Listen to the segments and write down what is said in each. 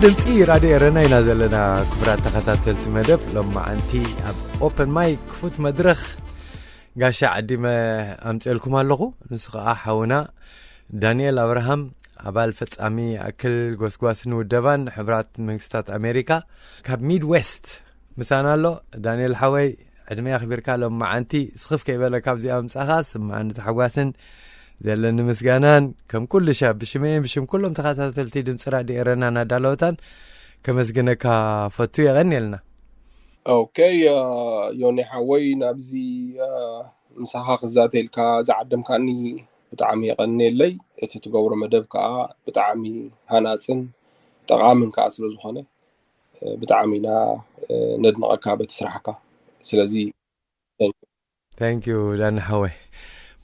ድምፂ ራድዮ ኤረና ኢና ዘለና። ክቡራት ተኸታተልቲ መደብ ሎማዓንቲ ኣብ ኦፐን ማይክ ክፉት መድረኽ ጋሻ ዓዲመ ኣምፅኤልኩም ኣለኹ። ንሱ ከዓ ሓውና ዳንኤል ኣብርሃም፣ ኣባል ፈጻሚ ኣክል ጎስጓስን ውደባን ሕቡራት መንግስታት ኣሜሪካ ካብ ሚድዌስት ምሳና ኣሎ። ዳንኤል ሓወይ፣ ዕድመ ኣኽቢርካ ሎም መዓንቲ ስኽፍ ከይበለ ካብዚኣ ምጻኻ ስምዓኒ ታሕጓስን ዘለኒ ምስጋናን፣ ከም ኩሉ ሻብ ብሽመይን ብሽም ኩሎም ተኸታተልቲ ድምፂ ራድዮ ኤረናን ኣዳለወታን ከመስግነካ ፈቱ። የቐንየልና። ኦኬ፣ ዮኒ ሓወይ፣ ናብዚ ምሳኻ ክዛተይልካ ዝዓደምካኒ ብጣዕሚ የቐንየለይ። እቲ ትገብሮ መደብ ከዓ ብጣዕሚ ሃናፅን ጠቓምን ከዓ ስለ ዝኾነ ብጣዕሚ ኢና ነድንቐካ በቲ ስራሕካ። ስለዚ ታንኪዩ ዳኒ ሓወይ።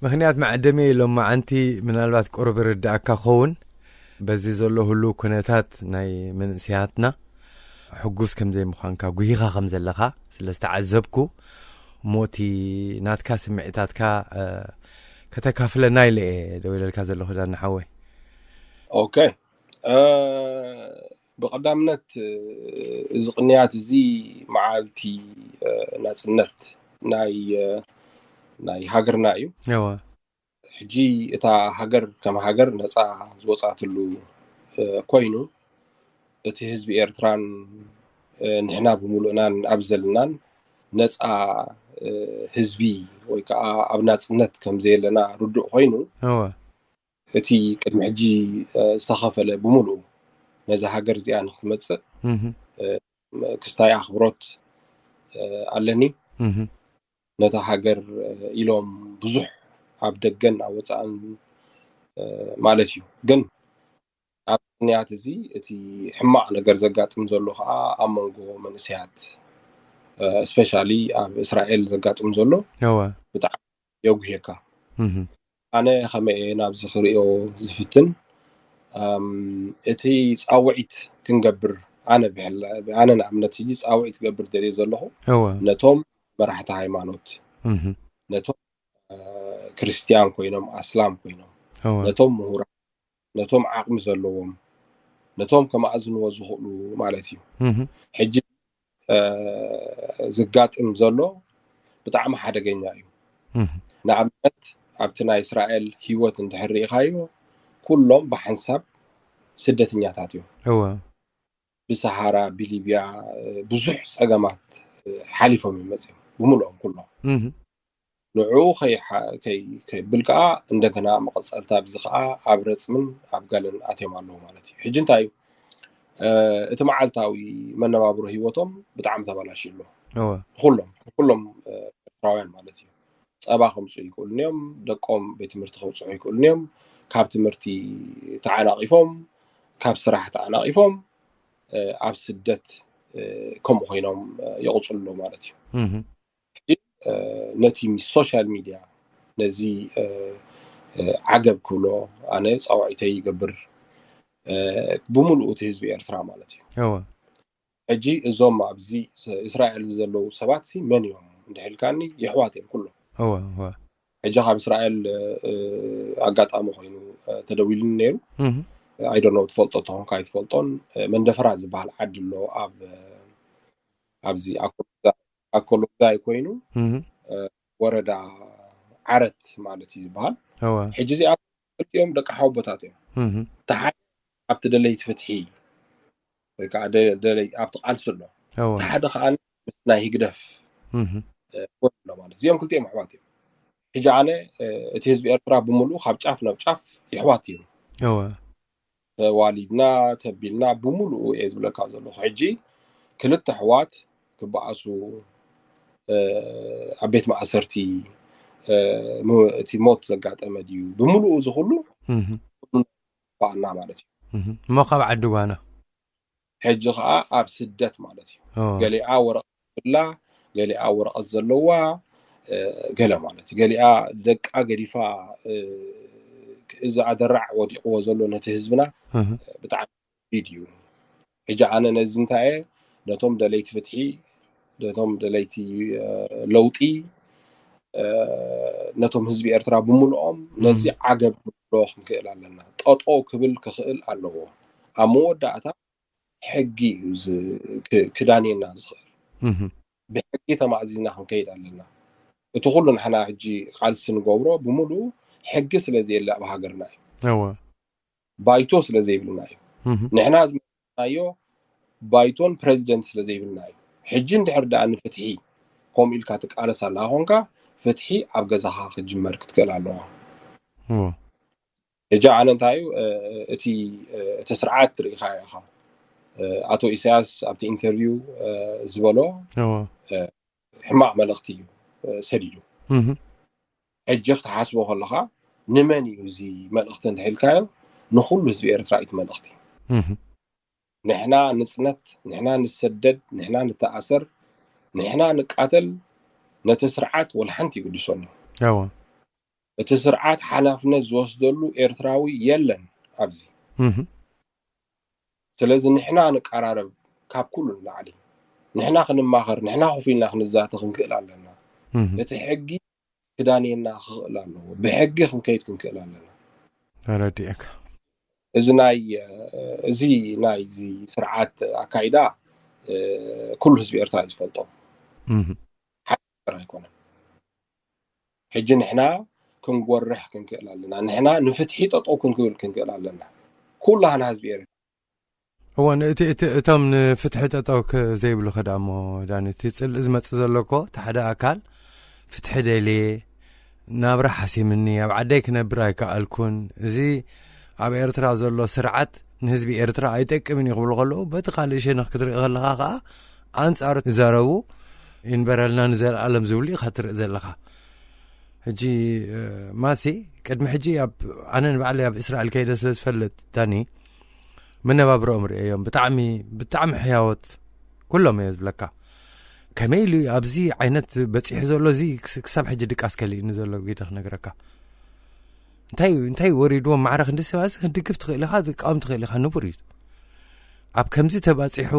ምኽንያት መዐደመይ ሎም መዓንቲ ምናልባት ቁሩብ ርድኣካ ክኸውን፣ በዚ ዘሎ ህሉ ኩነታት ናይ መንእሰያትና ሕጉስ ከም ዘይምዃንካ፣ ጉሂኻ ከም ዘለኻ ስለ ዝተዓዘብኩ፣ እሞ እቲ ናትካ ስምዒታትካ ከተካፍለና ኢለ እየ ደው ኢለልካ ዘለኹ ዳኒ ሓወይ። ኦኬ፣ ብቐዳምነት እዚ ቅንያት እዚ መዓልቲ ናፅነት ናይ ናይ ሃገርና እዩ። ሕጂ እታ ሃገር ከም ሃገር ነፃ ዝወፃትሉ ኮይኑ፣ እቲ ህዝቢ ኤርትራን ንሕና ብምሉእናን ኣብ ዘለናን ነፃ ህዝቢ ወይ ከዓ ኣብ ናፅነት ከም ዘየለና ርዱእ ኮይኑ፣ እቲ ቅድሚ ሕጂ ዝተኸፈለ ብምሉኡ ነዛ ሃገር እዚኣ ንክትመፅእ ክስታይ ኣኽብሮት ኣለኒ። ነታ ሃገር ኢሎም ብዙሕ ኣብ ደገን ኣብ ወፃእን ማለት እዩ። ግን ኣብ ቅንያት እዚ እቲ ሕማቕ ነገር ዘጋጥም ዘሎ ከዓ ኣብ መንጎ መንእሰያት፣ ስፔሻሊ ኣብ እስራኤል ዘጋጥም ዘሎ ብጣዕሚ የጉህየካ። ኣነ ከመይ እየ ናብዚ ክርእዮ ዝፍትን፣ እቲ ፃውዒት ክንገብር፣ ኣነ ብሕላ ኣነ ንኣብነት ሕጂ ፃውዒት ክገብር ደልየ ዘለኹ፣ ነቶም መራሕቲ ሃይማኖት፣ ነቶም ክርስትያን ኮይኖም ኣስላም ኮይኖም፣ ነቶም ምሁራን፣ ነቶም ዓቕሚ ዘለዎም፣ ነቶም ከመኣዝንዎ ዝኽእሉ ማለት እዩ። ሕጂ ዝጋጥም ዘሎ ብጣዕሚ ሓደገኛ እዩ። ንኣብነት ኣብቲ ናይ እስራኤል ህይወት እንድሕር ርኢኻዮ፣ ኩሎም ብሓንሳብ ስደተኛታት እዮም። ብሰሃራ፣ ብሊብያ ብዙሕ ፀገማት ሓሊፎም እዮም መፅዮም ብምልኦም ኩሎም። ንዕኡ ከይብል ከዓ እንደገና መቐፀልታ ኣብዚ ከዓ ኣብ ረፅምን ኣብ ገለን ኣትዮም ኣለዉ ማለት እዩ። ሕጂ እንታይ እዩ፣ እቲ መዓልታዊ መነባብሮ ህይወቶም ብጣዕሚ ተባላሽዩ ኣሎ። ኩሎም ኩሎም ኤርትራውያን ማለት እዩ። ፀባ ከምፅኡ ይክእሉን እዮም፣ ደቆም ቤት ትምህርቲ ከውፅሑ ይክእሉን እዮም። ካብ ትምህርቲ ተዓናቂፎም፣ ካብ ስራሕ ተዓናቂፎም ኣብ ስደት ከምኡ ኮይኖም ይቕፅሉ ኣለዉ ማለት እዩ። ነቲ ሶሻል ሚድያ ነዚ ዓገብ ክብሎ ኣነ ፃውዒተይ ይገብር፣ ብምሉኡ እቲ ህዝቢ ኤርትራ ማለት እዩ። ሕጂ እዞም ኣብዚ እስራኤል ዘለዉ ሰባት ሲ መን እዮም እንድሕልካኒ፣ የሕዋት እዮም ኩሎም። ሕጂ ካብ እስራኤል ኣጋጣሚ ኮይኑ ተደዊሉኒ ነይሩ። ኣይዶኖ ትፈልጦ ተኾንካ ኣይትፈልጦን፣ መንደፈራ ዝበሃል ዓዲ ኣሎ ኣብ ኣብዚ ኣኮሎዛይ ኮይኑ ወረዳ ዓረት ማለት እዩ ዝበሃል። ሕጂ እዚኣ ክልቲኦም ደቂ ሓወቦታት እዮም። ተሓደ ኣብቲ ደለይቲ ፍትሒ ወይ ከዓ ደለይ ኣብቲ ቃልሲ ኣሎ። ተሓደ ከዓ ምስ ናይ ህግደፍ ኮይኑ ኣሎ ማለት እዚኦም ክልቲኦም ኣሕዋት እዮም። ሕጂ ኣነ እቲ ህዝቢ ኤርትራ ብምሉኡ ካብ ጫፍ ናብ ጫፍ ይሕዋት እዩ። ተዋሊድና ተቢልና ብምሉኡ እየ ዝብለካ ዘለኹ። ሕጂ ክልተ ኣሕዋት ክበኣሱ ኣብ ቤት ማእሰርቲ እቲ ሞት ዘጋጠመ ድዩ ብምሉኡ እዚ ኩሉ ባኣና ማለት እዩ። እሞ ካብ ዓዲ ጓና ሕጂ ከዓ ኣብ ስደት ማለት እዩ። ገሊኣ ወረቐት ብላ፣ ገሊኣ ወረቐት ዘለዋ፣ ገለ ማለት ገሊኣ ደቃ ገዲፋ እዚ ኣደራዕ ወዲቕዎ ዘሎ ነቲ ህዝብና ብጣዕሚ ከቢድ እዩ። ሕጂ ኣነ ነዚ እንታይ እየ ነቶም ደለይቲ ፍትሒ፣ ነቶም ደለይቲ ለውጢ፣ ነቶም ህዝቢ ኤርትራ ብምልኦም ነዚ ዓገብ ንብሎ ክንክእል ኣለና። ጠጦ ክብል ክኽእል ኣለዎ። ኣብ መወዳእታ ሕጊ እዩ ክዳንየና ዝኽእል። ብሕጊ ተማእዚዝና ክንከይድ ኣለና። እቲ ኩሉ ንሕና ሕጂ ቃልሲ ንገብሮ ብምሉኡ ሕጊ ስለ ዘየለ ኣብ ሃገርና እዩ። ባይቶ ስለ ዘይብልና እዩ። ንሕና ዝመናዮ ባይቶን ፕሬዚደንት ስለ ዘይብልና እዩ። ሕጂ እንድሕር ደኣ ንፍትሒ ከምኡ ኢልካ ትቃለስ ኣለካ ኮንካ፣ ፍትሒ ኣብ ገዛኻ ክጅመር ክትክእል ኣለዋ። ሕጂ ኣነ እንታይ እዩ እቲ እቲ ስርዓት ትርኢኻ ኢኻ። ኣቶ ኢሳያስ ኣብቲ ኢንተርቪው ዝበሎ ሕማቕ መልእኽቲ እዩ ሰዲዱ። ሕጂ ክትሓስቦ ከለኻ፣ ንመን እዩ እዚ መልእኽቲ እንድሕር ኢልካዮ፣ ንኹሉ ህዝቢ ኤርትራ እዩ እቲ መልእኽቲ። ንሕና ንጽነት፣ ንሕና ንሰደድ፣ ንሕና ንተኣሰር፣ ንሕና ንቃተል፣ ነቲ ስርዓት ወላ ሓንቲ ይግድሶን እዩ። እቲ ስርዓት ሓላፍነት ዝወስደሉ ኤርትራዊ የለን ኣብዚ። ስለዚ ንሕና ንቀራረብ፣ ካብ ኩሉ ንላዕሊ ንሕና ክንማኸር፣ ንሕና ኮፍ ኢልና ክንዛተ ክንክእል ኣለና። እቲ ሕጊ ክዳንየና ክኽእል ኣለዎ። ብሕጊ ክንከይድ ክንክእል ኣለና። ተረዲኤካ። እዚ ናይ እዚ ናይ እዚ ስርዓት ኣካይዳ ኩሉ ህዝቢ ኤርትራ እዩ ዝፈልጦ። ሓ ኣይኮነን። ሕጂ ንሕና ክንጎርሕ ክንክእል ኣለና። ንሕና ንፍትሒ ጠጠው ክንክብል ክንክእል ኣለና። ኩላህና ህዝቢ ኤርትራ እወ እቲ እቲ እቶም ንፍትሒ ጠጠው ዘይብሉ ከዳሞ ዳኒ እቲ ጽልኢ ዝመጽእ ዘሎ እኮ እቲ ሓደ ኣካል ፍትሒ ደልየ ናብራ ሓሲምኒ ኣብ ዓደይ ክነብር ኣይከኣልኩን፣ እዚ ኣብ ኤርትራ ዘሎ ስርዓት ንህዝቢ ኤርትራ ኣይጠቅምን እዩ ክብሉ ከለዉ፣ በቲ ካልእ ሸነኽ ክትርኢ ከለኻ ከኣ ኣንጻሩ ይዛረቡ፣ ይንበረልና ንዘለኣለም ዝብሉ ኢኻ ትርኢ ዘለኻ። ሕጂ ማሲ ቅድሚ ሕጂ ኣብ ኣነ ንባዕለይ ኣብ እስራኤል ከይደ ስለ ዝፈልጥ ዳኒ፣ መነባብሮኦም ርእዮም ብጣዕሚ ብጣዕሚ ሕያወት ኩሎም እየ ዝብለካ። ከመይ ኢሉ ኣብዚ ዓይነት በፂሑ ዘሎ እዚ ክሳብ ሕጂ ድቃስ ከሊእኒ ዘሎ ግደ ክነግረካ። እንታይ እንታይ ወሪድዎም ማዕረ ክንዲ ሰባት ክትድግፍ ትኽእል ኢኻ፣ ክትቃወም ትኽእል ኢኻ፣ ንቡር እዩ። ኣብ ከምዚ ተባፂሑ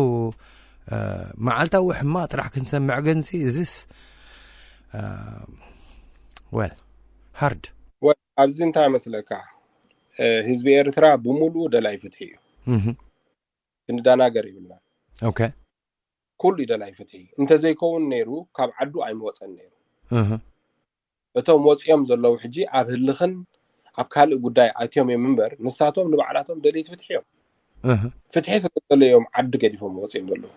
መዓልታዊ ሕማቕ ጥራሕ ክንሰምዕ ግን እዚስ well hard። ኣብዚ እንታይ መስለካ፣ ህዝቢ ኤርትራ ብምሉኡ ደላይ ፍትሒ እዩ። ክንዳናገር ይብልና። okay ኩሉ ደላይ ፍትሒ እንተዘይከውን ነይሩ ካብ ዓዱ ኣይምወፀን ነይሩ። እቶም ወፂኦም ዘለዉ ሕጂ ኣብ ህልኽን ኣብ ካልእ ጉዳይ ኣትዮም እዮም እምበር ንሳቶም ንባዕላቶም ደለይቲ ፍትሒ እዮም። ፍትሒ ስለ ዘለዮም ዓዲ ገዲፎም ወፂኦም ዘለዉ።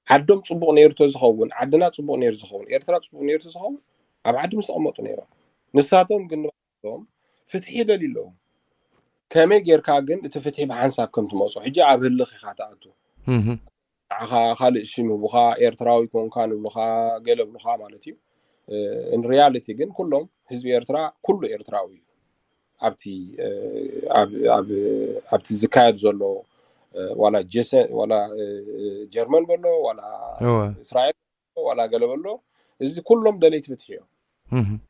ዓዶም ፅቡቕ ነይሩ ተዝኸውን፣ ዓድና ፅቡቕ ነይሩ ዝኸውን፣ ኤርትራ ፅቡቕ ነይሩ ተዝኸውን ኣብ ዓዲ ምስ ተቐመጡ ነይሮም። ንሳቶም ግን ንባዕላቶም ፍትሒ ይደልዩ ኣለዉ። ከመይ ጌርካ ግን እቲ ፍትሒ ብሓንሳብ ከም ትመፆ ሕጂ ኣብ ህልኽ ኢኻ ትኣቱ። ንዓኻ ካልእ ሽም ይህቡኻ፣ ኤርትራዊ ኮንካ ንብሉኻ፣ ገለ ብሉኻ ማለት እዩ። In reality ግን ኩሎም ህዝቢ ኤርትራ ኩሉ ኤርትራዊ እዩ። ኣብቲ ኣብቲ ዝካየድ ዘሎ ዋላ ጀርመን በሎ ዋላ እስራኤል ዋላ ገለ በሎ፣ እዚ ኩሎም ደለይቲ ፍትሒ እዮም።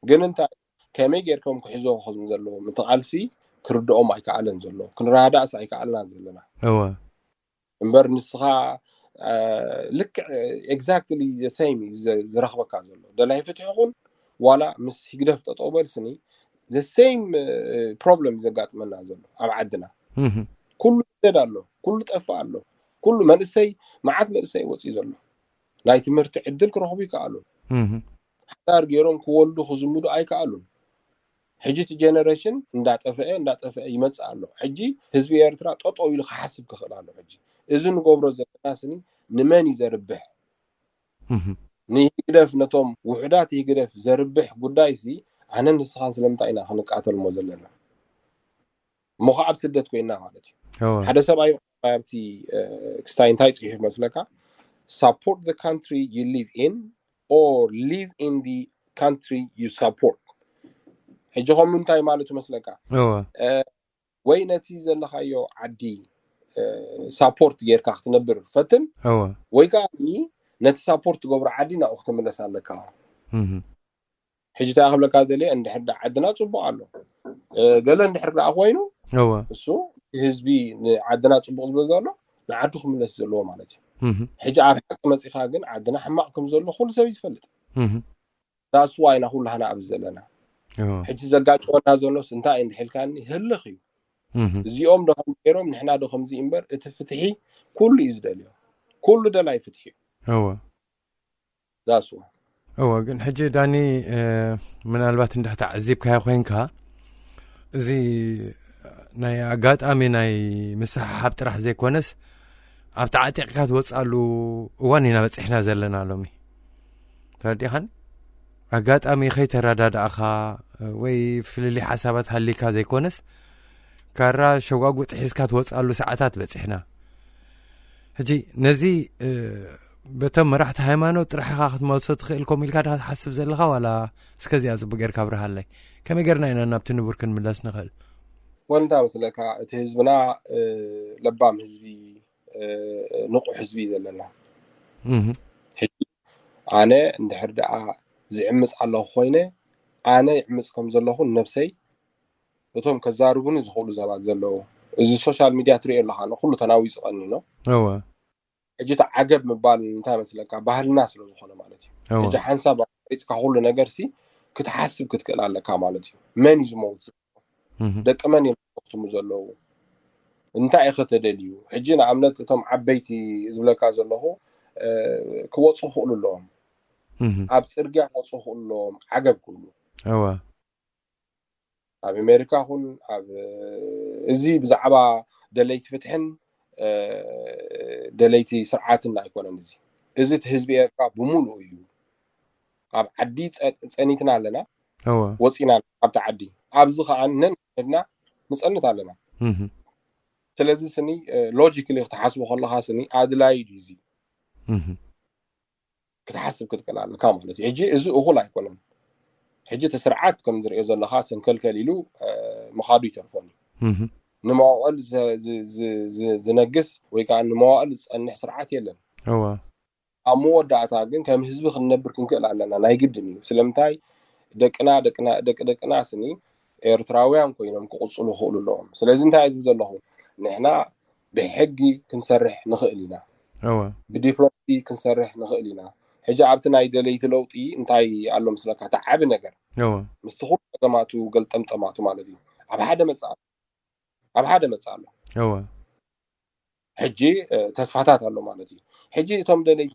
ግን እንታይ ከመይ ጌርኩም ክሕዞ ከም ዘለዎም እቲ ቃልሲ ክርድኦም ኣይከኣለን ዘሎ፣ ክንረዳእስ ኣይከኣልናን ዘለና። እምበር ንስኻ ልክዕ exactly the same እዩ ዝረኽበካ ዘሎ። ደላይ ፍትሒ ኹን ዋላ ምስ ህግደፍ ጠጠው በል ስኒ፣ the same problem እዩ ዘጋጥመና ዘሎ ኣብ ዓድና። ኩሉ ይሰደድ ኣሎ፣ ኩሉ ጠፍእ ኣሎ፣ ኩሉ መንእሰይ፣ መዓት መንእሰይ ወፅዩ ዘሎ። ናይ ትምህርቲ ዕድል ክረኽቡ ይከኣሉ። ሓዳር ገይሮም ክወልዱ ክዝምዱ ኣይከኣሉን። ሕጂ እቲ ጀነሬሽን እንዳጠፍአ እንዳጠፍአ ይመፅእ ኣሎ። ሕጂ ህዝቢ ኤርትራ ጠጠው ኢሉ ክሓስብ ክኽእል ኣሎ። ሕጂ እዚ ንገብሮ ዘለና ስኒ ንመን እዩ ዘርብሕ? ንህግደፍ፣ ነቶም ውሑዳት ህግደፍ ዘርብሕ ጉዳይ ሲ ኣነን ንስኻን ስለምንታይ ኢና ክንቃተልሞ ዘለና? እሞ ከዓ ኣብ ስደት ኮይና ማለት እዩ። ሓደ ሰብኣይ ኣብቲ ክስታይ እንታይ ፅሒፉ መስለካ? Support the country you live in or live in the country you support። ሕጂ ከምኡ እንታይ ማለቱ መስለካ? ወይ ነቲ ዘለኻዮ ዓዲ ሳፖርት ጌርካ ክትነብር ፈትን፣ ወይ ከዓ ነቲ ሳፖርት ትገብሮ ዓዲ ናብኡ ክትምለስ ኣለካ። ሕጂ እንታይ ክብለካ ደልየ፣ እንድሕር ዳ ዓድና ፅቡቅ ኣሎ፣ ገለ እንድሕር ደኣ ኮይኑ፣ እሱ ህዝቢ ንዓድና ፅቡቅ ዝብል ዘሎ ንዓዱ ክምለስ ዘለዎ ማለት እዩ። ሕጂ ኣብ ሓቂ መፂኻ ግን ዓድና ሕማቅ ከም ዘሎ ኩሉ ሰብ እዩ ዝፈልጥ። ዳስዋ ኢና ኩላህና ኣብዚ ዘለና። ሕጂ ዘጋጭወና ዘሎስ እንታይ እንድሕልካኒ ህልኽ እዩ። እዚኦም ዶ ከምዚ ገይሮም፣ ንሕና ዶ ከምዚ እምበር፣ እቲ ፍትሒ ኩሉ እዩ ዝደልዮ። ኩሉ ደላይ ፍትሒ እዩ። እወ ዛሱ እወ። ግን ሕጂ ዳኒ፣ ምናልባት እንድሕር ተዓዚብካዮ ኮይንካ፣ እዚ ናይ ኣጋጣሚ ናይ ምስሕሓብ ጥራሕ ዘይኮነስ፣ ኣብ ተዓጢቕካ ትወፅኣሉ እዋን ኢና በፂሕና ዘለና ሎሚ። ተረዲኻን? ኣጋጣሚ ከይተረዳዳእኻ ወይ ፍልልይ ሓሳባት ሃሊካ ዘይኮነስ፣ ካራ ሸጓጉጥ ሒዝካ ትወፅኣሉ ሰዓታት በፂሕና። ሕጂ ነዚ በቶም መራሕቲ ሃይማኖት ጥራሕ ኢኻ ክትመልሶ ትኽእል ከምኡ ኢልካ ድኻ ትሓስብ ዘለኻ፣ ዋላ እስከዚኣ ፅቡቅ ጌርካ ኣብርሃለይ። ከመይ ጌርና ኢና ናብቲ ንቡር ክንምለስ ንኽእል? ወንታ መስለካ፣ እቲ ህዝብና ለባም ህዝቢ፣ ንቑሕ ህዝቢ እዩ ዘለና። ሕጂ ኣነ እንድሕር ደኣ ዝዕምፅ ኣለኹ ኮይነ፣ ኣነ ይዕምፅ ከም ዘለኹ ነብሰይ፣ እቶም ከዛርቡኒ ዝኽእሉ ሰባት ዘለዉ፣ እዚ ሶሻል ሚድያ ትሪኦ ኣለኻ፣ ንኩሉ ተናዊፁ ቀኒኖ። እወ ሕጂ እቲ ዓገብ ምባል እንታይ መስለካ፣ ባህልና ስለ ዝኾነ ማለት እዩ። እወ ሕጂ ሓንሳብ ኣሪፅካ ኩሉ ነገር ሲ ክትሓስብ ክትክእል ኣለካ ማለት እዩ። መን እዩ ዝመውት? እህ ደቂ መን እዮም ዝኸፍትሙ ዘለዉ? እንታይ ኢኸ ተደልዩ? ሕጂ ንኣብነት እቶም ዓበይቲ ዝብለካ ዘለኹ፣ እ፣ ክወፁ ክኽእሉ ኣለዎም። እህ ኣብ ፅርግያ ክወፁ ክኽእሉ ኣለዎም። ዓገብ ኩሉ እወ ኣብ ኣሜሪካ ኹን ኣብ እዚ ብዛዕባ ደለይቲ ፍትሕን፣ እ፣ ደለይቲ ስርዓትን ኣይኮነን። እዚ፣ እዚ እቲ ህዝቢ ኤርትራ ብምሉኡ እዩ። ኣብ ዓዲ ጸ-፣ ጸኒትና ኣለና፣ እወ ወጺና ካብቲ ዓዲ። ኣብዚ ኸኣ ነንሕድና ንጸንት ኣለና። እህ ስለዚ ስኒ፣ እ፣ ሎጂካሊ ክትሓስቦ ከለኻ ስኒ ኣድላዪ ድዩ እዚ? እህ ክትሓስብ ክትክእል ኣለካ ማለት እዩ። ሕጂ እዚ እኹል ኣይኮነን። ሕጂ እቲ ስርዓት ከም ዝርእዮ ዘለኻ ሰንከልከል ኢሉ፣ እ፣ ምኻዱ ይተርፎን እዩ። እህ ንመዋእል ዘ-፣ ዝ-፣ ዝ-፣ ዝ-፣ ዝነግስ ወይ ከዓ ንመዋእል ዝጸንሕ ስርዓት የለን። እወ ኣብ መወዳእታ ግን ከም ህዝቢ ክንነብር ክንክእል ኣለና፣ ናይ ግድን እዩ። ስለምንታይ ደቅና፣ ደቅና፣ ደቂ ደቅና ስኒ ኤርትራውያን ኮይኖም ክቕጽሉ ይኽእሉ ኣለዎም። ስለዚ እንታይ እዩ ዝብል ዘለኹ? ንሕና ብሕጊ ክንሰርሕ ንኽእል ኢና፣ እወ ብዲፕሎማሲ ክንሰርሕ ንኽእል ኢና። ሕጂ ኣብቲ ናይ ደለይቲ ለውጢ እንታይ ኣሎ ምስለካ? እቲ ዓቢ ነገር እወ ምስቲ ኩሉ ጸገማቱ ገልጠምጠማቱ ማለት እዩ፣ ኣብ ሓደ መጽእ ኣሎ፣ ኣብ ሓደ መጽእ ኣሎ። እወ ሕጂ፣ እ፣ ተስፋታት ኣሎ ማለት እዩ። ሕጂ እቶም ደለይቲ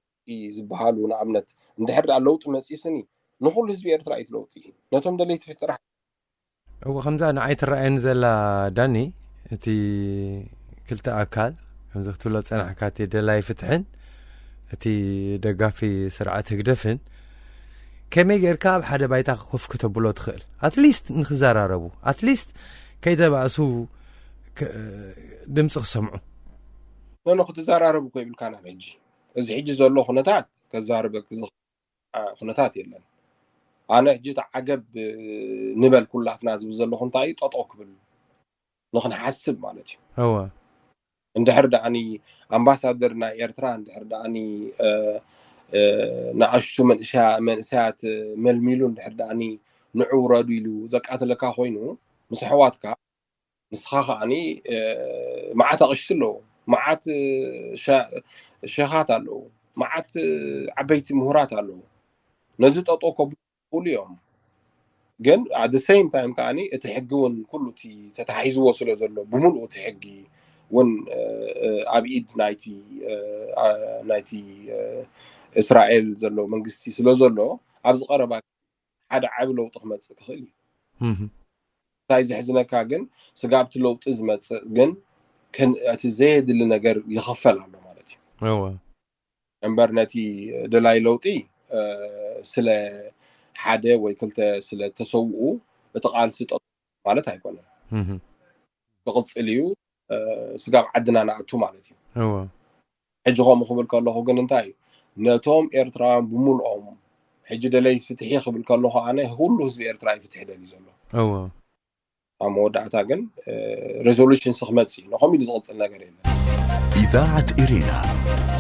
ዝበሃሉ ንኣብነት እንድሕር ደኣ ለውጢ መጺስኒ ንኹሉ ህዝቢ ኤርትራ እዩ እቲ ለውጢ። ነቶም ደለይቲ ፍትሒ ጥራሕ እወ፣ ከምዛ ንዓይ ትረኣየኒ ዘላ ዳኒ፣ እቲ ክልተ ኣካል ከምዚ ክትብሎ ዝጸናሕካ፣ እቲ ደላይ ፍትሕን እቲ ደጋፊ ስርዓት ህግደፍን ከመይ ጌርካ ኣብ ሓደ ባይታ ኮፍ ክተብሎ ትኽእል? ኣትሊስት ንክዘራረቡ፣ ኣትሊስት ከይተባእሱ ክ-፣ ድምፂ ክሰምዑ። ኖኖ ክትዘራረቡ እኮ ይብልካ ናብ ሕጂ። እዚ ሕጂ ዘሎ ኩነታት ከዛርበክ ዝኽእል ኩነታት የለን። ኣነ ሕጂ እቲ ዓገብ፣ እ፣ ንበል ኩላትና ዝብል ዘለኹ እንታይ እዩ? ጠጠው ክብል ንኽንሓስብ ማለት እዩ። እወ እንድሕር ደኣኒ ኣምባሳደር ናይ ኤርትራ እንድሕር ደኣኒ፣ እ፣ እ፣ ንኣሽቱ መንእሰያ-፣ መንእሰያት መልሚሉ እንድሕር ደኣኒ ንዑ ውረዱ ኢሉ ዘቃትለካ ኮይኑ ምስ ኣሕዋትካ፣ ንስኻ ከኣኒ፣ እ፣ መዓት ኣቕሽቲ ኣለዉ፣ መዓት፣ እ፣ ሸ-፣ ሸኻት ኣለዉ፣ መዓት፣ እ፣ ዓበይቲ ምሁራት ኣለዉ። ነዚ ጠጠው ከብሉ ይኽእሉ እዮም። ግን at the same time ከኣኒ እቲ ሕጊ እውን ኩሉ እቲ ተታሒዝዎ ስለ ዘሎ፣ ብምሉኡ እቲ ሕጊ እውን፣ እ፣ እ፣ ኣብ ኢድ ናይቲ፣ እ፣ ኣ-፣ ናይቲ፣ እ፣ እስራኤል ዘሎ መንግስቲ ስለ ዘሎ፣ ኣብዚ ቀረባ ሓደ ዓቢ ለውጢ ክመጽእ ክኽእል እዩ። እህ እንታይ ዘሕዝነካ ግን፣ ስጋብ እቲ ለውጢ ዝመጽእ ግን፣ ከን-፣ እቲ ዘየድሊ ነገር ይኽፈል ኣሎ ማለት እዩ። እወ እምበር ነቲ ደላይ ለውጢ፣ እ፣ ስለ ሓደ ወይ ክልተ ስለ ተሰውኡ እቲ ቃልሲ ጠ-፣ ማለት ኣይኮነን። እህ ክቕጽል እዩ፣ እ፣ ስጋብ ዓድና ንኣቱ ማለት እዩ። እወ ሕጂ ከምኡ ክብል ከለኹ ግን እንታይ እዩ፣ ነቶም ኤርትራውያን ብምልኦም፣ ሕጂ ደለይ ፍትሒ ክብል ከለኹ ኣነ፣ ኩሉ ህዝቢ ኤርትራ እዩ ፍትሒ ደልዩ ዘሎ። እወ ኣብ መወዳእታ ግን፣ እ፣ ሬዞሉሽንስ ክመጽእ እዩ። ንኸምኡ ኢሉ ዝቕጽል ነገር የለን። إذاعة إرينا،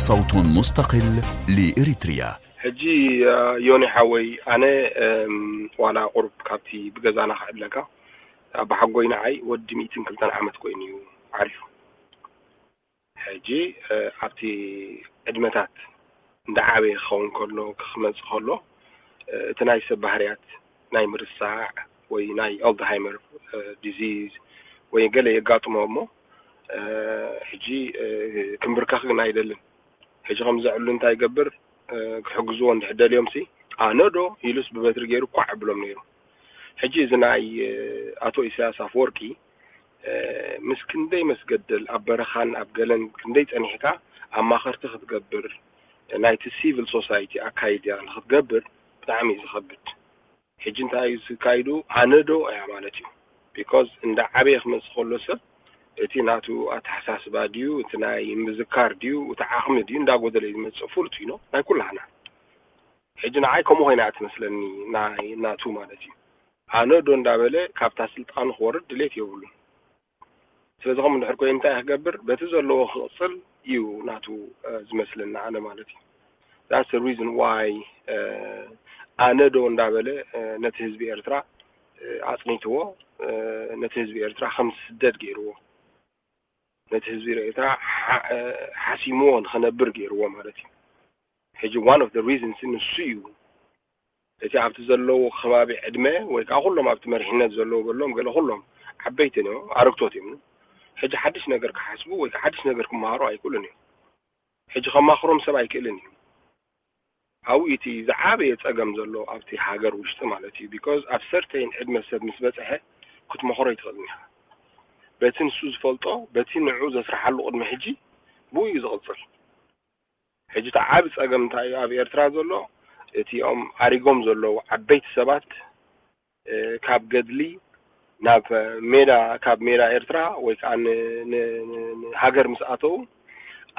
صوت مستقل لإريتريا. ሕጂ፣ እ፣ ዮኒ ሓወይ፣ ኣነ፣ እም፣ ዋላ ቁሩብ ካብቲ ብገዛና ክዕብለካ፣ ኣባሓጎይ ንዓይ ወዲ ሚእትን ክልተን ዓመት ኮይኑ እዩ ዓሪፉ። ሕጂ፣ እ፣ ኣብቲ ዕድመታት እንዳዓበየ ክኸውን ከሎ፣ ክመጽእ ከሎ፣ እ፣ እቲ ናይ ሰብ ባህርያት ናይ ምርሳዕ ወይ ናይ ኣልዛሃይመር፣ እ፣ ዲዚዝ ወይ ገለ የጋጥሞ እሞ ሕጂ ክንብርከኽ ግን ኣይደልን። ሕጂ ከም ዘዕሉ እንታይ ይገብር? ክሕግዝዎ እንድሕር ደልዮም ሲ ኣነ ዶ ኢሉስ ብበትሪ ገይሩ ኳዕ ብሎም ነይሩ። ሕጂ እዚ ናይ ኣቶ ኢሳያስ ኣፈወርቂ ምስ ክንደይ መስገደል ኣብ በረኻን ኣብ ገለን ክንደይ ጸኒሕካ ኣማኸርቲ ክትገብር ናይቲ ሲቪል ሶሳይቲ ኣካይዳ ንክትገብር ብጣዕሚ እዩ ዝኸብድ። ሕጂ እንታይ እዩ ዝካይዱ? ኣነ ዶ እያ ማለት እዩ። ቢኮዝ እንዳ ዓበየ ክመጽእ ከሎ ሰብ እቲ ናቱ ኣተሓሳስባ ድዩ እቲ ናይ ምዝካር ድዩ እቲ ዓቕሚ ድዩ እንዳጎደለ እዩ ዝመጽእ ፍሉጥ እዩ። ናይ ኩላህና ሕጂ ንዓይ ከምኡ ኮይና እያ ትመስለኒ ናይ ናቱ ማለት እዩ። ኣነ ዶ እንዳበለ ካብታ ስልጣኑ ክወርድ ድሌት የብሉን። ስለዚ ከምኡ እንድሕር ኮይኑ እንታይ ክገብር በቲ ዘለዎ ክቕፅል እዩ ናቱ ዝመስለኒ ኣነ ማለት እዩ። That's the reason why ኣነ ዶ እንዳበለ ነቲ ህዝቢ ኤርትራ ኣፅኒትዎ ነቲ ህዝቢ ኤርትራ ከም ዝስደድ ገይርዎ ነቲ ህዝቢ ኤርትራ ሓሲምዎ ንክነብር ገይርዎ ማለት እዩ። ሕጂ one of the reasons ንሱ እዩ። እቲ ኣብቲ ዘለዎ ከባቢ ዕድመ ወይ ከዓ ኩሎም ኣብቲ መሪሕነት ዘለዎ በሎም ገለ ኩሎም ዓበይቲ እዮም፣ ኣረግቶት እዮም። ሕጂ ሓድሽ ነገር ክሓስቡ ወይ ከዓ ሓድሽ ነገር ክመሃሩ ኣይክእሉን እዮም። ሕጂ ከማኽሮም ሰብ ኣይክእልን እዩ። ኣብኡ እቲ ዝዓበየ ፀገም ዘሎ ኣብቲ ሃገር ውሽጢ ማለት እዩ። ቢኮዝ ኣብ ሰርተይን ዕድመ ሰብ ምስ በፅሐ ክትመኽሮ ኣይትኽእልን ኢኻ። በቲ ንሱ ዝፈልጦ በቲ ንዑ ዘስርሓሉ ቅድሚ ሕጂ ብኡ እዩ ዝቕፅል። ሕጂ እቲ ዓቢ ጸገም እንታይ እዩ ኣብ ኤርትራ ዘሎ? እቲኦም ኣሪጎም ዘለዉ ዓበይቲ ሰባት ካብ ገድሊ ናብ ሜዳ ካብ ሜዳ ኤርትራ ወይ ከዓ ንሃገር ምስ ኣተዉ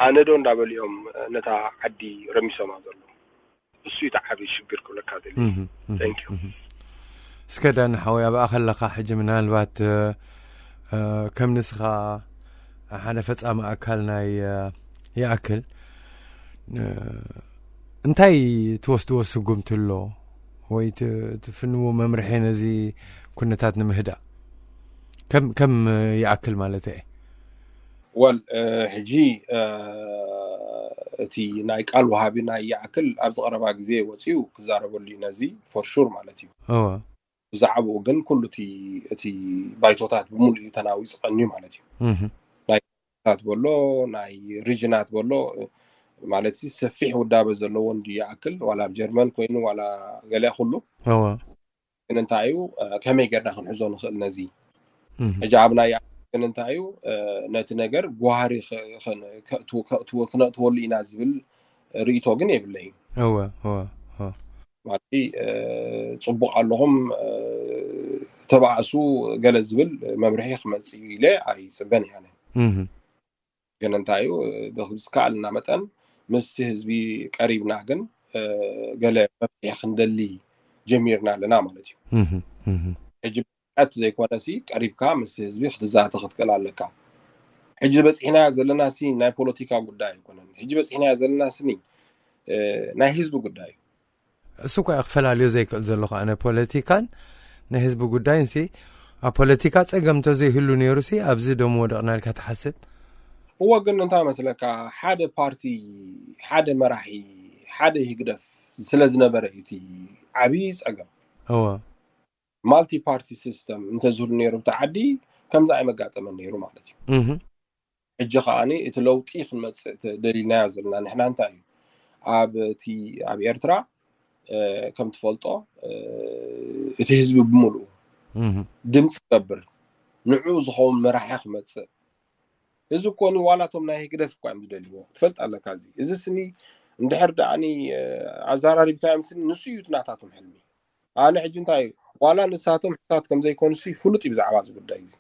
ኣነዶ እንዳበሉ እዮም ነታ ዓዲ ረሚሶማ ዘለዉ። እሱ እዩ እቲ ዓቢ ሽግር ክብለካ ደሊ። Thank you። እስከ ዳኒ ሓወይ ኣብኣ ከለኻ ሕጂ ምናልባት ከም ንስኻ ሓደ ፈጻሚ ኣካል ናይ ይኣክል እንታይ ትወስድዎ ስጉምቲ ኣሎ ወይ ትፍንዎ መምርሒ ነዚ ኩነታት ንምህዳእ ከም ይኣክል ማለት እየ። ወል ሕጂ እቲ ናይ ቃል ወሃቢ ናይ ይኣክል ኣብዚ ቀረባ ግዜ ወፂኡ ክዛረበሉ እዩ ነዚ for sure ማለት እዩ። ብዛዕባኡ ግን ኩሉ እቲ ባይቶታት ብምሉእ እዩ ተናዊፁ ቀንዩ ማለት እዩ። ናይ ታት በሎ ናይ ሪጅናት በሎ ማለት ሰፊሕ ውዳበ ዘለዎ እንዲ ይኣክል ዋላ ኣብ ጀርመን ኮይኑ ዋላ ገለ ኩሉ ግን እንታይ እዩ ከመይ ገርና ክንሕዞ ንኽእል ነዚ ሕጂ ኣብ ናይ ግን እንታይ እዩ ነቲ ነገር ጓህሪ ክነእትወሉ ኢና ዝብል ርእቶ ግን የብለይ። ማለት ጽቡቕ ኣለኹም ተባእሱ ገለ ዝብል መምርሒ ክመጽእ ኢለ ኣይጽበን እያ። ግን እንታይ እዩ ብዝከኣልና መጠን ምስቲ ህዝቢ ቀሪብና ግን ገለ መፍትሒ ክንደሊ ጀሚርና ኣለና ማለት እዩ። ሕጂ ብት ዘይኮነሲ ቀሪብካ ምስ ህዝቢ ክትዛተ ክትክእል ኣለካ። ሕጂ በፂሕናዮ ዘለና ሲ ናይ ፖለቲካ ጉዳይ ኣይኮነን። ሕጂ በፂሕናዮ ዘለና ስኒ ናይ ህዝቢ ጉዳይ እዩ። እሱ እኳ ክፈላልዮ ዘይክእል ዘለኹ ኣነ ፖለቲካን ናይ ህዝቢ ጉዳይን ሲ ኣብ ፖለቲካ ፀገም እንተዘይህሉ ነይሩ ሲ ኣብዚ ደሞ ወደቕና ኢልካ ትሓስብ? እወ ግን እንታይ መስለካ ሓደ ፓርቲ ሓደ መራሒ ሓደ ህግደፍ ስለ ዝነበረ እዩ እቲ ዓብዪ ፀገም። እወ ማልቲ ፓርቲ ሲስተም እንተዝህሉ ነይሩ እቲ ዓዲ ከምዚ ኣይመጋጠመን ነይሩ ማለት እዩ። ሕጂ ከዓኒ እቲ ለውጢ ክንመፅእ ደሊልናዮ ዘለና ንሕና እንታይ እዩ ኣብ እቲ ኣብ ኤርትራ ከም ትፈልጦ እቲ ህዝቢ ብምሉኡ ድምፂ ገብር ንዑ ዝኸውን መራሒ ክመፅእ እዚ ኮኒ ዋላቶም ናይ ህግደፍ እኳ እዮም ዝደልዎ ትፈልጥ ኣለካ እዚ እዚ ስኒ እንድሕር ደኣኒ ኣዘራሪብካዮም ስኒ ንሱ እዩ ናታቶም ሕልሚ ኣነ ሕጂ እንታይ እዩ ዋላ ንሳቶም ሕሳት ከም ዘይኮኑ ሲ ፍሉጥ እዩ ብዛዕባ እዚ ጉዳይ እዚ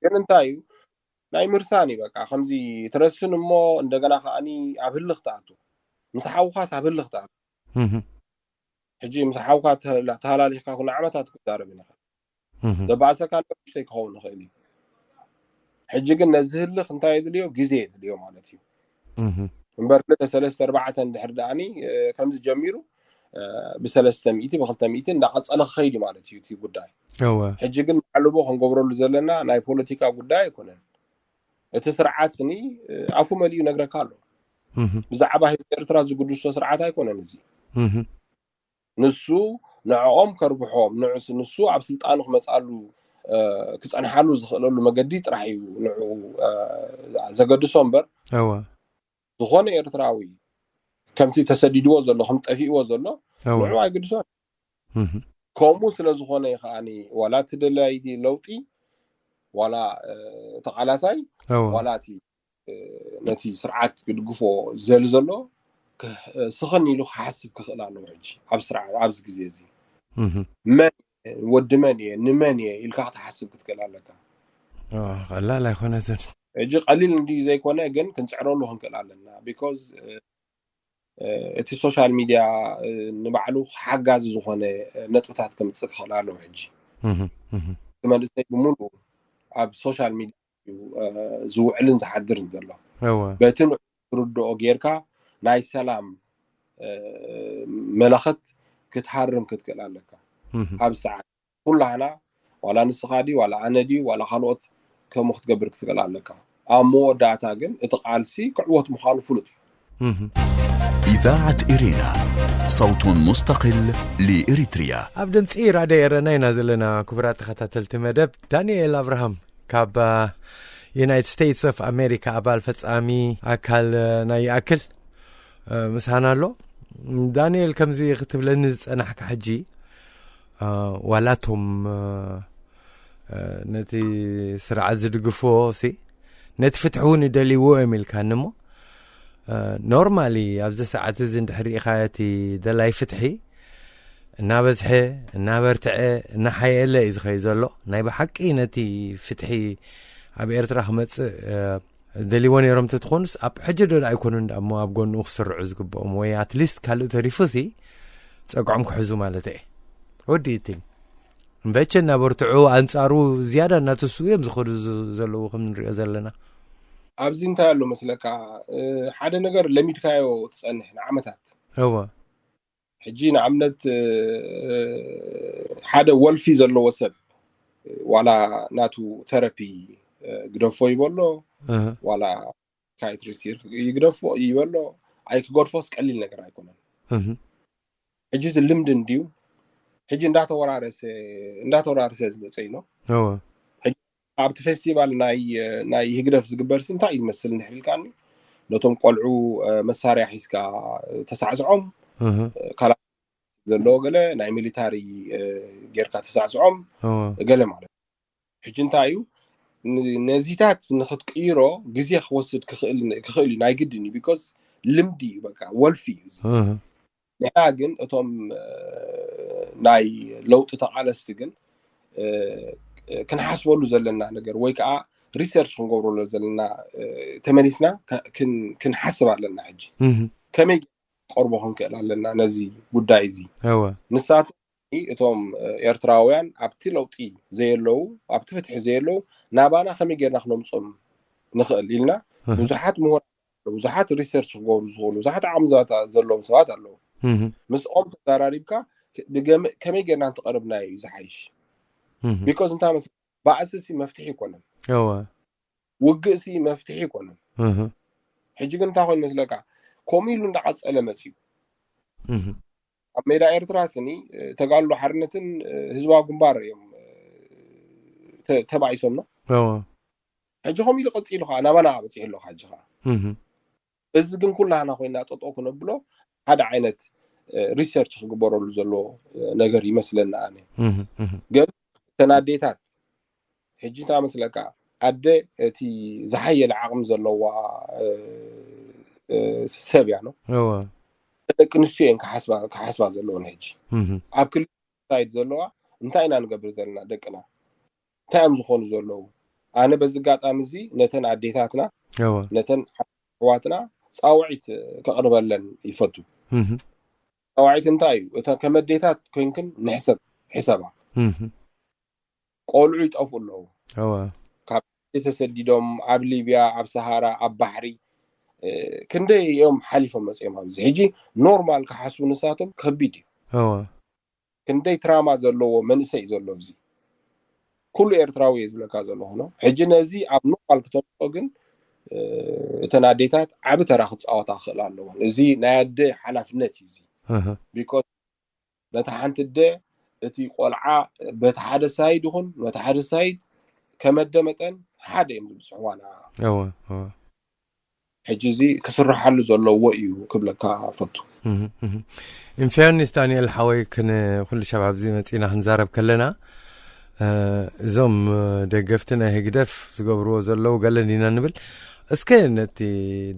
ግን እንታይ እዩ ናይ ምርሳን እዩ በቃ ከምዚ ትረስን እሞ እንደገና ከዓኒ ኣብ ህልኽ ትኣቱ ምስ ሓውኻስ ኣብ ህልኽ ትኣቱ ሕጂ ምስ ሓውካ ተላሊኽካ ኩሉ ዓመታት ክዛረብ ንኽእል ዘባእሰካ ንእሽተይ ክኸውን ይኽእል እዩ ሕጂ ግን ነዚ ህልኽ እንታይ የድልዮ ግዜ የድልዮ ማለት እዩ እምበር ክልተ ሰለስተ ኣርባዕተ እንድሕር ደኣኒ ከምዚ ጀሚሩ ብሰለስተ ሚእቲ ብክልተ ሚእቲ እንዳቐፀለ ክኸይድ ማለት እዩ እቲ ጉዳይ ሕጂ ግን ማዕልቦ ክንገብረሉ ዘለና ናይ ፖለቲካ ጉዳይ ኣይኮነን እቲ ስርዓት ስኒ ኣፉ መሊኡ ነግረካ ኣሎ ብዛዕባ ህዝቢ ኤርትራ ዝግድሶ ስርዓት ኣይኮነን እዚ ንሱ ንዕኦም ከርብሖም ንሱ ኣብ ስልጣኑ ክመፅኣሉ ክፀንሓሉ ዝኽእለሉ መገዲ ጥራሕ እዩ ንዑ ዘገድሶ እምበር፣ ዝኾነ ኤርትራዊ ከምቲ ተሰዲድዎ ዘሎ፣ ከም ጠፊእዎ ዘሎ ንዑ ኣይግድሶን። ከምኡ ስለ ዝኾነ እዩ ከዓኒ ዋላ እቲ ደላይቲ ለውጢ፣ ዋላ ተቓላሳይ፣ ዋላ እቲ ነቲ ስርዓት ክድግፎ ዝደሊ ዘሎ ስኽን ኢሉ ክሓስብ ክኽእል ኣለዎ። ሕጂ ኣብ ስርዓት ኣብዚ ግዜ እዚ መን ወዲ መን እየ፣ ንመን እየ ኢልካ ክትሓስብ ክትክእል ኣለካ። ቀላል ኣይኮነትን። ሕጂ ቀሊል እንዲ ዘይኮነ ግን ክንፅዕረሉ ክንክእል ኣለና። ቢኮዝ እቲ ሶሻል ሚድያ ንባዕሉ ሓጋዚ ዝኾነ ነጥብታት ከምፅእ ክኽእል ኣለዎ። ሕጂ እቲ መንእሰይ ብምሉኡ ኣብ ሶሻል ሚድያ እዩ ዝውዕልን ዝሓድርን ዘሎ። በቲ ንዑ ትርድኦ ጌርካ ናይ ሰላም መለኸት ክትሃርም ክትክእል ኣለካ። ኣብ ሰዓት ኩላህና ዋላ ንስኻ ድዩ ዋላ ኣነ ድዩ ዋላ ካልኦት ከምኡ ክትገብር ክትክእል ኣለካ። ኣብ መወዳእታ ግን እቲ ቃልሲ ክዕወት ምዃኑ ፍሉጥ እዩ። إذاعة إرينا صوت مستقل لإريتريا. ኣብ ድምፂ ራድዮ ኤረና ኢና ዘለና። ክቡራት ተኸታተልቲ መደብ፣ ዳንኤል ኣብርሃም ካብ ዩናይትድ ስቴትስ ኦፍ ኣሜሪካ ኣባል ፈፃሚ ኣካል ናይ ይኣክል ምሳና ኣሎ። ዳንኤል ከምዚ ክትብለኒ ዝፀናሕካ ሕጂ ዋላቶም ነቲ ስርዓት ዝድግፍዎ ሲ ነቲ ፍትሒ እውን ይደልይዎ እዮም ኢልካኒ እሞ ኖርማሊ ኣብዚ ሰዓት እዚ እንድሕር ርኢኻዮ እቲ ደላይ ፍትሒ እናበዝሐ እናበርትዐ እናሓየለ እዩ ዝኸይ ዘሎ። ናይ ብሓቂ ነቲ ፍትሒ ኣብ ኤርትራ ክመፅእ ደልይዎ ነይሮም ተትኾኑስ ኣብ ሕጂ ዶ ኣይኮኑን እሞ ኣብ ጎንኡ ክስርዑ ዝግብኦም ወይ ኣትሊስት ካልእ ተሪፉሲ ፀግዖም ክሕዙ ማለት እየ። ወዲ እቲ እምበቸ እናበርትዑ ኣንፃሩ ዝያዳ እናተስኡ እዮም ዝኸዱ ዘለዉ ከም ንሪኦ ዘለና። ኣብዚ እንታይ ኣሎ መስለካ፣ ሓደ ነገር ለሚድካዮ ትፀንሕ ንዓመታት። እወ። ሕጂ ንኣብነት ሓደ ወልፊ ዘለዎ ሰብ ዋላ ናቱ ተረፒ ግደፎ ይበሎ፣ ዋላ ካይትሪሲር ይግደፎ ይበሎ፣ ኣይክገድፎስ ቀሊል ነገር ኣይኮነን። ሕጂ እዚ ልምዲ እንድዩ። ሕጂ እንዳተወራረሰ እንዳተወራረሰ ዝመፀ እዩ ነው። ሕጂ ኣብቲ ፌስቲቫል ናይ ናይ ህግደፍ ዝግበር ሲ እንታይ እዩ ዝመስል እንድሕር ኢልካኒ፣ ነቶም ቆልዑ መሳርያ ሒዝካ ተሳዕስዖም፣ ካላ ዘለዎ ገለ ናይ ሚሊታሪ ጌርካ ተሳዕስዖም ገለ ማለት እዩ። ሕጂ እንታይ እዩ ነዚታት ንክትቅይሮ ግዜ ክወስድ ክኽእል እዩ፣ ናይ ግድን እዩ። ቢኮዝ ልምዲ እዩ፣ በቃ ወልፊ እዩ። ንሕና ግን እቶም ናይ ለውጢ ተቓለስቲ ግን ክንሓስበሉ ዘለና ነገር ወይ ከዓ ሪሰርች ክንገብረሉ ዘለና ተመሊስና ክንሓስብ ኣለና። ሕጂ ከመይ ቀርቦ ክንክእል ኣለና ነዚ ጉዳይ እዚ። ንሳቶም እቶም ኤርትራውያን ኣብቲ ለውጢ ዘየለዉ ኣብቲ ፍትሒ ዘየለዉ ናባና ከመይ ጌርና ክነምፆም ንኽእል ኢልና ብዙሓት ምሁር ብዙሓት ሪሰርች ክገብሩ ዝኽእሉ ብዙሓት ዓቕሚ ዘለዎም ሰባት ኣለዉ። ምስኦም ተዘራሪብካ ከመይ ጌርና እንተቐርብና እዩ ዝሓይሽ። ቢኮዝ እንታይ መስ ባእሲ ሲ መፍትሒ ይኮነን። ውግእ ሲ መፍትሒ ይኮነን። ሕጂ ግን እንታይ ኮይኑ መስለካ፣ ከምኡ ኢሉ እንዳቐፀለ መፅዩ። ኣብ ሜዳ ኤርትራ ስኒ ተጋድሎ ሓርነትን ህዝባዊ ግንባር እዮም ተባኢሶም ነው። ሕጂ ከምኡ ኢሉ ቀፂሉ ከዓ ናባና በፂሑ ኣሎ። ሕጂ ከዓ እዚ ግን ኩላህና ኮይና ጠጦ ክነብሎ ሓደ ዓይነት ሪሰርች ክግበረሉ ዘሎ ነገር ይመስለና። ኣነ ግን እተን ኣዴታት ሕጂ እንታይ መስለካ፣ ኣደ እቲ ዝሓየለ ዓቕሚ ዘለዋ ሰብ እያ ነው። ደቂ ኣንስትዮ እየን ክሓስባ ዘለዎን። ሕጂ ኣብ ክልል ሳይድ ዘለዋ እንታይ ኢና ንገብር ዘለና ደቅና እንታይ እዮም ዝኾኑ ዘለዉ? ኣነ በዚ ኣጋጣሚ እዚ ነተን ኣዴታትና ነተን ኣሕዋትና ፃውዒት ከቕርበለን ይፈቱ። ፃውዒት እንታይ እዩ? እተ ከም ኣዴታት ኮይንክን ንሕሰብ ሕሰባ። ቆልዑ ይጠፍኡ ኣለዉ። ካብ ተሰዲዶም ኣብ ሊብያ ኣብ ሰሃራ ኣብ ባሕሪ ክንደይ እዮም ሓሊፎም መፅኦም ኣብዚ። ሕጂ ኖርማል ክሓስቡ ንሳቶም ከቢድ እዩ። ክንደይ ትራማ ዘለዎ መንእሰይ ዘሎ ኣብዚ። ኩሉ ኤርትራዊ እየ ዝብለካ ዘለኹ ነው። ሕጂ ነዚ ኣብ ኖርማል ክተምፅኦ ግን እተን ኣዴታት ዓቢ ተራ ክፃወታ ክኽእል ኣለዎን። እዚ ናይ ኣደ ሓላፍነት እዩ እዚ። ቢኮዝ ነታ ሓንቲ ኣደ እቲ ቆልዓ በቲ ሓደ ሳይድ ይኹን በቲ ሓደ ሳይድ ከመደ መጠን ሓደ እዮም ዝብፅሕዋና። እወ እወ ሕጂ እዚ ክስርሓሉ ዘለዎ እዩ ክብለካ ፈቱ። ኢንፌርኒስ ዳንኤል ሓወይ፣ ክን ኩሉ ሻብ ኣብዚ መፂና ክንዛረብ ከለና፣ እዞም ደገፍቲ ናይ ህግደፍ ዝገብርዎ ዘለዉ ገለ እንዲና ንብል። እስከ ነቲ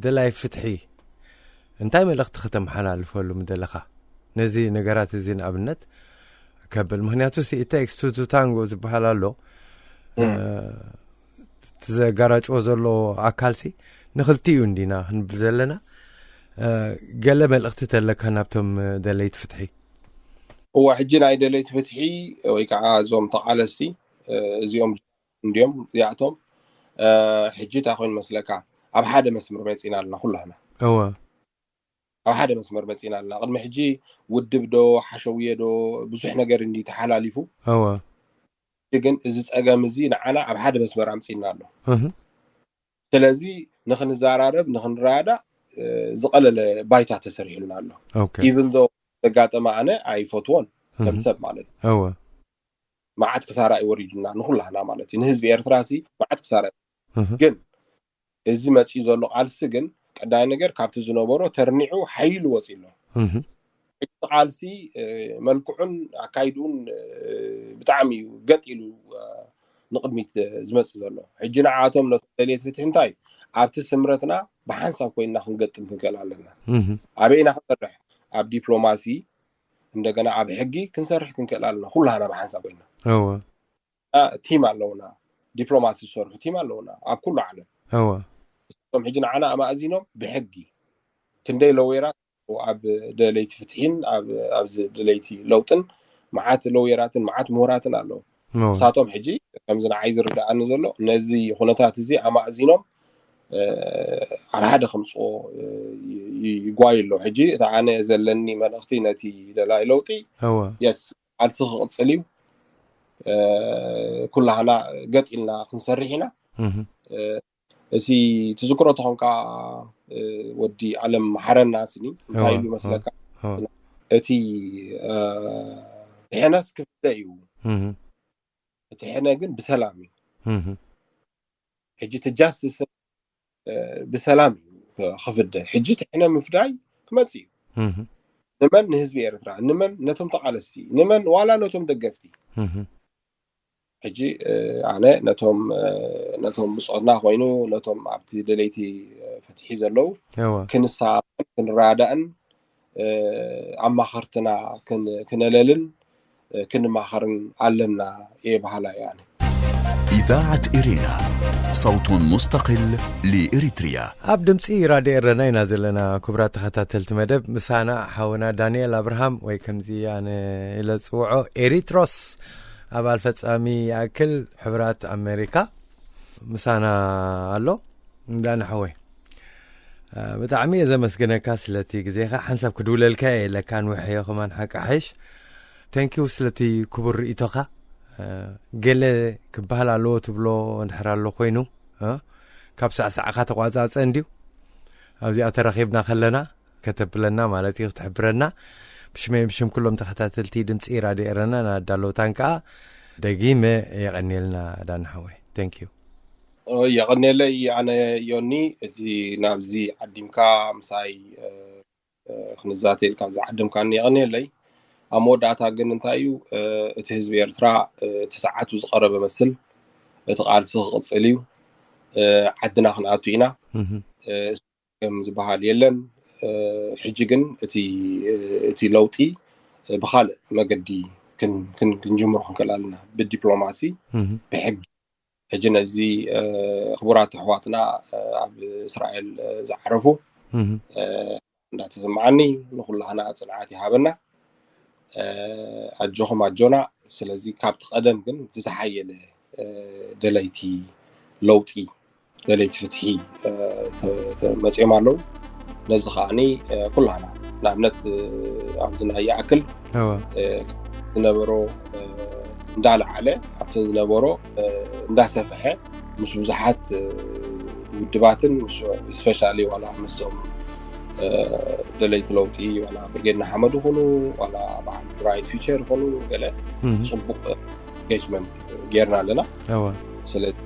ደላይ ፍትሒ እንታይ መልእኽቲ ከተመሓላልፈሉ ምደለኻ? ነዚ ነገራት እዚ ንኣብነት ከብል፣ ምክንያቱ ሲ ኢቴክስ ቱ ቱ ታንጎ ዝበሃል ኣሎ። ዘጋራጭዎ ዘሎ ኣካል ሲ ንክልቲኡ እንዲና ክንብል ዘለና። ገለ መልእኽቲ ተለካ ናብቶም ደለይቲ ፍትሒ? እዋ፣ ሕጂ ናይ ደለይቲ ፍትሒ ወይ ከዓ እዞም ተቃለስቲ እዚኦም እንዲዮም እዚኣቶም። ሕጂ እንታይ ኮይኑ መስለካ፣ ኣብ ሓደ መስመር መፂና ኣለና ኩላህና። እወ ኣብ ሓደ መስመር መፂና ኣለና። ቅድሚ ሕጂ ውድብ ዶ ሓሸውየ ዶ ብዙሕ ነገር እንዲ ተሓላሊፉ። እወ ግን እዚ ፀገም እዚ ንዓና ኣብ ሓደ መስመር ኣምፂና ኣሎ። እህ ስለዚ ንክንዘራረብ ንክንረዳእ ዝቀለለ ባይታ ተሰሪሕልና ኣሎ። ኦኬ ኢቭን ዶ ዘጋጠመ ኣነ ኣይፈትዎን ከም ሰብ ማለት እዩ። እወ መዓት ክሳራ እዩ ወሪድና ንኩላህና ማለት እዩ። ንህዝቢ ኤርትራ ሲ መዓት ክሳራ እዩ። እህ ግን እዚ መፅኡ ዘሎ ቃልሲ ግን ቀዳይ ነገር ካብቲ ዝነበሮ ተርኒዑ ሓይሉ ወፂ ኣሎ። እህ እቲ ቃልሲ መልክዑን ኣካይድኡን ብጣዕሚ እዩ ገጥ ኢሉ ንቅድሚት ዝመፅእ ዘሎ። ሕጂ ንዓቶም ነቶም ደልየት ፍትሒ እንታይ ኣብቲ ስምረትና ብሓንሳብ ኮይንና ክንገጥም ክንክእል ኣለና። እህ ኣበይና ክንሰርሕ? ኣብ ዲፕሎማሲ እንደገና ኣብ ሕጊ ክንሰርሕ ክንክእል ኣለና። ኩላህና ብሓንሳብ ኮይንና እወ ቲም ኣለውና፣ ዲፕሎማሲ ዝሰርሑ ቲም ኣለውና ኣብ ኩሉ ዓለም። እወ እቶም ሕጂ ንዓና ኣማእዚኖም ብሕጊ ክንደይ ለወይራት ኣብ ደለይቲ ፍትሒን ኣብ ኣብዚ ደለይቲ ለውጥን መዓት ለወይራትን መዓት ምሁራትን ኣለዉ። እወ ንሳቶም ሕጂ ከምዚ ንዓይ ዝርድኣኒ ዘሎ ነዚ ኩነታት እዚ ኣማእዚኖም ኣብ ሓደ ከምፅኦ ይጓዩ ኣለዉ። ሕጂ እቲ ኣነ ዘለኒ መልእኽቲ ነቲ ደላይ ለውጢ እወ የስ ቃልሲ ክቕፅል እዩ። ኩላህና ገጥ ኢልና ክንሰርሕ ኢና። እህ እቲ ትዝክሮ ተኾንካ ወዲ ኣለም መሓረና ስኒ እንታይ ኢሉ መስለካ? እቲ ሕነስ ክፍደ እዩ። እቲ ሕነ ግን ብሰላም እዩ። ሕጂ እቲ ጃስቲስ ብሰላም እዩ ክፍደ። ሕጂ እቲ ሕነ ምፍዳይ ክመፅእ እዩ። ንመን? ንህዝቢ ኤርትራ። ንመን? ነቶም ተቃለስቲ። ንመን? ዋላ ነቶም ደገፍቲ። ሕጂ ኣነ ነቶም ነቶም ብፆትና ኮይኑ ነቶም ኣብቲ ደለይቲ ፍትሒ ዘለዉ ክንሰማማዕን ክንረዳዳእን ኣማኸርትና ክነለልን ክንማኸርን ኣለና እየ በሃላይ ኣነ። إذاعة إرينا، صوت مستقل لإريتريا. ኣብ ድምፂ ራድዮ ኤረና ኢና ዘለና። ክቡራት ተኸታተልቲ መደብ፣ ምሳና ሓውና ዳንኤል ኣብርሃም ወይ ከምዚ ኣነ ኢለ ዝፅውዖ ኤሪትሮስ ኣባል ፈፃሚ ይኣክል ሕቡራት ኣሜሪካ ምሳና ኣሎ። ዳኒ ሓወይ፣ ብጣዕሚ እየ ዘመስግነካ ስለቲ ግዜኻ። ሓንሳብ ክድውለልካ እየ ኢለካ ንውሕ እዮ ከማን ሓቂ ሓይሽ። ተንኪው ስለቲ ክቡር ርእይቶኻ። ገለ ክበሃል ኣለዎ ትብሎ እንድሕር ኣሎ ኮይኑ፣ ካብ ሳዕሳዕኻ ተቋፃፀ እንድዩ። ኣብዚኣ ተራኺብና ከለና ከተብለና ማለት እዩ፣ ክትሕብረና። ብሽመይ ብሽም ኩሎም ተኸታተልቲ ድምፂ ራድዮ ኤረና ናዳለውታን ከዓ ደጊመ የቐንየልና ዳኒ ሓወይ። ተንኪዩ። የቐንየለይ ኣነ ዮኒ፣ እቲ ናብዚ ዓዲምካ ምሳይ ክንዛተይ ኢልካ ዝዓደምካኒ የቐንየለይ። ኣብ መወዳእታ ግን እንታይ እዩ፣ እቲ ህዝቢ ኤርትራ እቲ ሰዓቱ ዝቐረበ መስል፣ እቲ ቃልሲ ክቕፅል እዩ። ዓድና ክንኣቱ ኢና። ከም ዝበሃል የለን። ሕጂ ግን እቲ ለውጢ ብካልእ መገዲ ክንጅምሮ ክንክእል ኣለና፣ ብዲፕሎማሲ፣ ብሕጊ። ሕጂ ነዚ ክቡራት ኣሕዋትና ኣብ እስራኤል ዝዓረፉ እንዳተሰማዓኒ ንኩላህና ፅንዓት ይሃበና። ኣጆኹም ኣጆና። ስለዚ ካብቲ ቀደም ግን እቲ ዝሓየለ ደለይቲ ለውጢ፣ ደለይቲ ፍትሒ መፅኦም ኣለዉ። ነዚ ከዓኒ ኩላህና ንኣብነት ኣብዚ ናይ ይኣክል ዝነበሮ እንዳለዓለ ኣብቲ ዝነበሮ እንዳሰፍሐ ምስ ብዙሓት ውድባትን ስፔሻሊ ዋላ ምስም ደለይቲ ለውጢ ዋላ ብርጌድ ንሓመዱ ይኹኑ ዋላ በዓል ብራይት ፊቸር ይኹኑ ገለ ጽቡቕ ኢንጌጅመንት ጌርና ኣለና። እወ። ስለዚ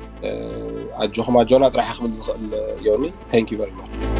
ኣጆኹም ኣጆና ጥራሕ ክብል ዝኽእል ዮኒ። Thank you very much።